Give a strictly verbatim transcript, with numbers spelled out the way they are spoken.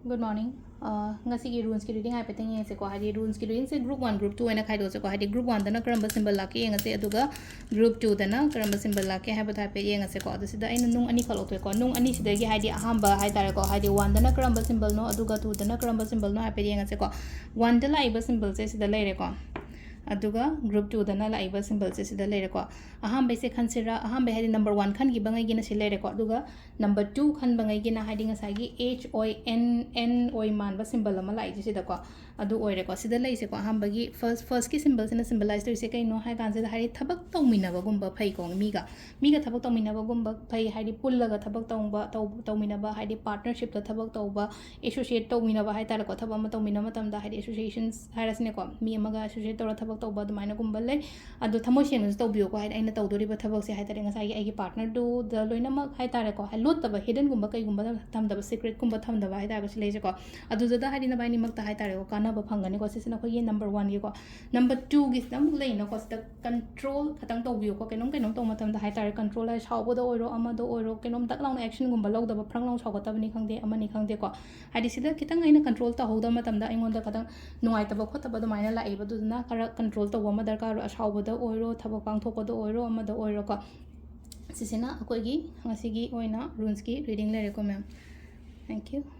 Good morning. ꯑ, ꯉꯁꯤꯒꯤ runesꯀꯤ reading ꯍꯥꯏꯐꯦꯠꯇꯪ ꯌꯦꯡꯉꯁꯦꯀꯣ꯫ ꯍꯥꯏꯗꯤ runesꯀꯤ readingꯁꯦ group one, group two ꯍꯥꯏꯅ ꯈꯥꯏꯗꯣꯛꯁꯦꯀꯣ꯫ ꯍꯥꯏꯗꯤ group oneꯗꯅ ꯀꯔꯝꯕ symbol ꯂꯥꯛꯀꯦ ꯌꯦꯡꯉꯁꯦ, ꯑꯗꯨꯒ group twoꯗꯅ ꯀꯔꯝꯕ symbol ꯂꯥꯛꯀꯦ ꯍꯥꯏꯕꯗꯣ ꯍꯥꯏꯐꯦꯠ ꯌꯦꯡꯉꯁꯦꯀꯣ꯫ ꯑꯗꯨ ꯁꯤꯗ ꯑꯩꯅ ꯅꯨꯡ ꯑꯅꯤ ꯈꯛ ꯂꯧꯊꯣꯛꯑꯦꯀꯣ꯫ ꯅꯨꯡ ꯑꯅꯤꯁꯤꯗꯒꯤ ꯍꯥꯏꯗꯤ ꯑꯍꯥꯟꯕ ꯍꯥꯏꯇꯥꯔꯦꯀꯣ, ꯍꯥꯏꯗꯤ oneꯗꯅ ꯀꯔꯝꯕ symbolꯅꯣ, ꯑꯗꯨꯒ twoꯗꯅ ꯀꯔꯝꯕ symbolꯅꯣ ꯍꯥꯏꯐꯦꯠ ꯌꯦꯡꯉꯁꯦꯀꯣ꯫ Oneꯗ ꯂꯥꯛꯏꯕ symbolꯁꯦ ꯁꯤꯗ ꯂꯩꯔꯦꯀꯣ꯫ ꯑꯗꯨꯒ group twoꯗꯅ ꯂꯥꯛꯏꯕ symbolꯁꯦ ꯁꯤꯗ ꯂꯩꯔꯦꯀꯣ꯫ ꯑꯍꯥꯟꯕꯩꯁꯦ ꯈꯟꯁꯤꯔꯥ? ꯑꯍꯥꯟꯕꯩ ꯍꯥꯏꯗꯤ number one ꯈꯟꯈꯤꯕꯉꯩꯒꯤꯅ ꯁꯤ ꯂꯩꯔꯦꯀꯣ꯫ ꯑꯗꯨꯒ number two ꯈꯟꯕꯉꯩꯒꯤꯅ ꯍꯥꯏꯗꯤ ꯉꯁꯥꯏꯒꯤ H O N N ꯑꯣꯏ ꯃꯥꯟꯕ symbol ꯑꯃ ꯂꯥꯛꯏꯁꯦ ꯁꯤꯗꯀꯣ꯫ ꯑꯗꯨ ꯑꯣꯏꯔꯦꯀꯣ꯫ ꯁꯤꯗ ꯂꯩꯁꯦꯀꯣ꯫ ꯑꯍꯥꯟꯕꯒꯤ first, firstꯀꯤ symbolꯁꯤꯅ symbolize ꯇꯧꯔꯤꯁꯦ ꯀꯩꯅꯣ ꯍꯥꯏ ꯀꯥꯟꯁꯤꯗ ꯍꯥꯏꯗꯤ ꯊꯕꯛ ꯇꯧꯃꯤꯟꯅꯕꯒꯨꯝꯕ ꯐꯩꯀꯣ꯫ ꯃꯤꯒ, ꯃꯤꯒ ꯊꯕꯛ ꯇꯧꯃꯤꯟꯅꯕꯒꯨꯝꯕ ꯐꯩ, ꯍꯥꯏꯗꯤ ꯄꯨꯜꯂꯒ ꯊꯕꯛ ꯇꯧꯕ, ꯇꯧ-, ꯇꯧꯃꯤꯟꯅꯕ, ꯍꯥꯏꯗꯤ partnershipꯇ ꯊꯕꯛ ꯇꯧꯕ, associate ꯇꯧꯃꯤꯟꯅꯕ ꯍꯥꯏꯇꯥꯔꯦꯀꯣ꯫ ꯊꯕꯛ ꯑꯃ ꯇꯧꯃꯤꯟꯅꯕ ꯃꯇꯝꯗ ꯍꯥꯏꯗꯤ associations ꯍꯥꯏꯔꯁꯤꯅꯦꯀꯣ, ꯃꯤ ꯑꯃꯒ associate ꯇꯧꯔ ꯊꯕꯛ ꯇꯧꯕ ꯑꯗꯨꯃꯥꯏꯅꯒꯨꯝꯕ ꯂꯩ꯫ ꯑꯗꯣ ꯊꯃꯣꯏ ꯁꯦꯡꯅꯁꯨ ꯇꯧꯕꯤꯌꯨꯀꯣ꯫ ꯍꯥꯏꯗꯤ ꯑꯩꯅ ꯇꯧꯗꯣꯔꯤꯕ ꯊꯕꯛꯁꯦ ꯍꯥꯏꯇꯥꯔꯦ, ꯉꯁꯥꯏꯒꯤ ꯑꯩꯒꯤ partnerꯗꯨꯗ ꯂꯣꯏꯅꯃꯛ ꯍꯥꯏꯇꯥꯔꯦꯀꯣ, ꯍꯥꯏ-, ꯂꯣꯠꯇꯕ, hiddenꯒꯨꯝꯕ ꯀꯩꯒꯨꯝꯕ ꯊꯝꯗꯕ, secretꯀꯨꯝꯕ ꯊꯝꯗꯕ ꯍꯥꯏꯇꯥꯔꯒꯁꯨ ꯂꯩꯁꯦꯀꯣ꯫ ꯑꯗꯨꯗꯨꯗ ꯍꯥꯏꯗꯤ ꯅꯕꯥꯅꯤꯃꯛꯇ ꯍꯥꯏꯇꯥꯔꯦꯀꯣ, ꯀꯥꯟꯅꯕ ꯐꯪꯒꯅꯤꯀꯣ꯫ ꯁꯤꯁꯤꯅ ꯑꯩꯈꯣꯏꯒꯤ number oneꯒꯤꯀꯣ꯫ Number twoꯒꯤꯁꯤꯗ ꯑꯃꯨꯛ ꯂꯩꯅꯀꯣ, ꯁꯤꯗ control ꯈꯇꯪ ꯇꯧꯕꯤꯌꯨꯀꯣ꯫ ꯀꯩꯅꯣꯝ ꯀꯩꯅꯣꯝ ꯇꯧꯕ ꯃꯇꯝꯗ ꯍꯥꯏꯇꯥꯔꯦ, control ꯍꯥꯏ, ꯁꯥꯎꯕꯗ ꯑꯣꯏꯔꯣ, ꯑꯃꯗ ꯑꯣꯏꯔꯣ, ꯀꯩꯅꯣꯝ ꯗꯛ ꯂꯥꯎꯅ actionꯒꯨꯝꯕ ꯂꯧꯗꯕ, ꯐ꯭ꯔꯪ ꯂꯥꯎꯅ ꯁꯥꯎꯒꯠꯇꯕꯅꯤ ꯈꯪꯗꯦ, ꯑꯃꯅꯤ ꯈꯪꯗꯦꯀꯣ꯫ ꯍꯥꯏꯗꯤ ꯁꯤꯗ ꯈꯤꯇꯪ ꯑꯩꯅ control ꯇꯧꯍꯧꯗꯕ ꯃꯇꯝꯗ ꯑꯩꯉꯣꯟꯗ ꯈꯤꯇꯪ ꯅꯨꯡꯉꯥꯏꯇꯕ ꯈꯣꯠꯇꯕ ꯑꯗꯨꯃꯥꯏꯅ ꯂꯥꯛꯑꯦꯕ꯫ ꯑꯗꯨꯗꯨꯅ ꯈꯔ control ꯇꯧꯕ ꯑꯃ ꯗꯔꯀꯥꯔ ꯑꯣꯏ, ꯑꯁꯥꯎꯕꯗ ꯑꯣꯏꯔꯣ, ꯊꯕꯛ ꯄꯥꯡꯊꯣꯛꯄꯗ ꯑꯣꯏꯔꯣ, ꯑꯃꯗ ꯑꯣꯏꯔꯣꯀꯣ꯫ ꯁꯤꯁꯤꯅ ꯑꯩꯈꯣꯏꯒꯤ ꯉꯁꯤꯒꯤ ꯑꯣꯏꯅ runesꯀꯤ reading ꯂꯩꯔꯦꯀꯣ, ma'am꯫ Thank you.